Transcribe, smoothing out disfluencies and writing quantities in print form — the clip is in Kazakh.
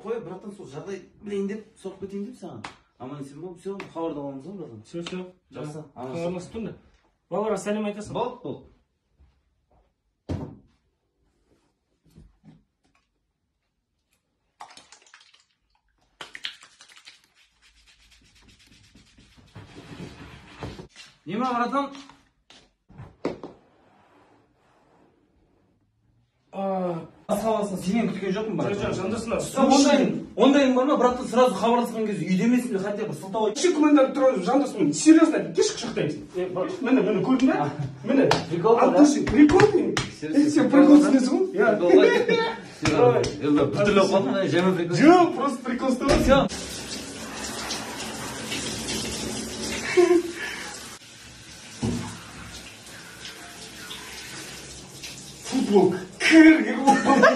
Қой, братан, сол жағдай білейін деп соғып кетейін деп саған. Аман есен болып, все, хабарда боламыз ғой, братан. Все, все. Жақсы, аман. Хабарласып тұрыңдар. Балаларға сәлем айтасың. Болды, болды. Не ма, братан? Хабарласқан сенен күткен жоқпын, брат. Жоқ, Жандос, ондайың бар ма, братан? Сразу хабарласқан кезде үйде емеспін деп хотя бы сылтау айт. Вообще күмәнданып тұрған Жандос, мен серьезно, кеш құшақтаймын. Міне, міне, көрдің бе? Міне. Прикол, от души, прикол деймін. Сен прикол түсінесің ғой? Иә. Прикол. Біртүрлі болып қалдым, жаман прикол. Жоқ, просто прикол ұстап. Все. Футболка. Кір, кір болып қалды.